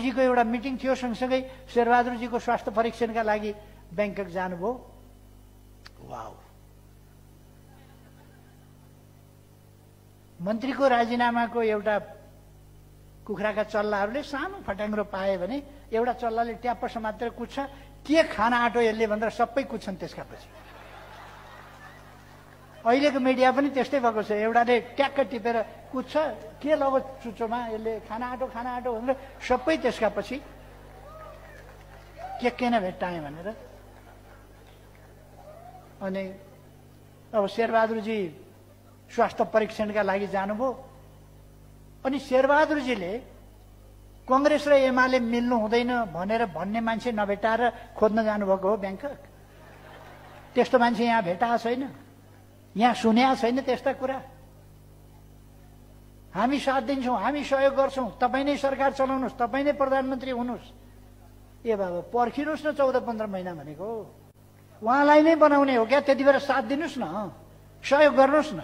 शेरबहादुरजीको एउटा मिटिङ थियो, सँगसँगै शेरबहादुरजीको स्वास्थ्य परीक्षणका लागि ब्याङ्कक जानुभयो। वाउ, मन्त्रीको राजीनामाको एउटा कुखुराका चल्लाहरूले सानो फट्याङ्ग्रो पाए भने एउटा चल्लाले ट्याप्प समातेर कुद्छ, के खान आँटो यसले भनेर सबै कुद्छन् त्यसका पछि। अहिलेको मिडिया पनि त्यस्तै भएको छ, एउटाले ट्याक्क टिपेर कुद्छ, के लग्यो चुच्चोमा, यसले खाना आँटो भनेर सबै त्यसका पछि के किन भेट्टाएँ भनेर। अनि अब शेरबहादुरजी स्वास्थ्य परीक्षणका लागि जानुभयो। अनि शेरबहादुरजीले कङ्ग्रेस र एमाले मिल्नु हुँदैन भनेर भन्ने मान्छे नभेटाएर खोज्न जानुभएको हो ब्याङ्कक। त्यस्तो मान्छे यहाँ भेटाएको छैन, यहाँ सुनेको छैन त्यस्ता कुरा। हामी साथ दिन्छौँ, हामी सहयोग गर्छौँ, तपाईँ नै सरकार चलाउनुहोस्, तपाईँ नै प्रधानमन्त्री हुनुहोस्। ए बाबा पर्खिनुहोस् न 14-15 महिना भनेको, उहाँलाई नै बनाउने हो क्या, त्यति बेला साथ दिनुहोस् न, सहयोग गर्नुहोस् न।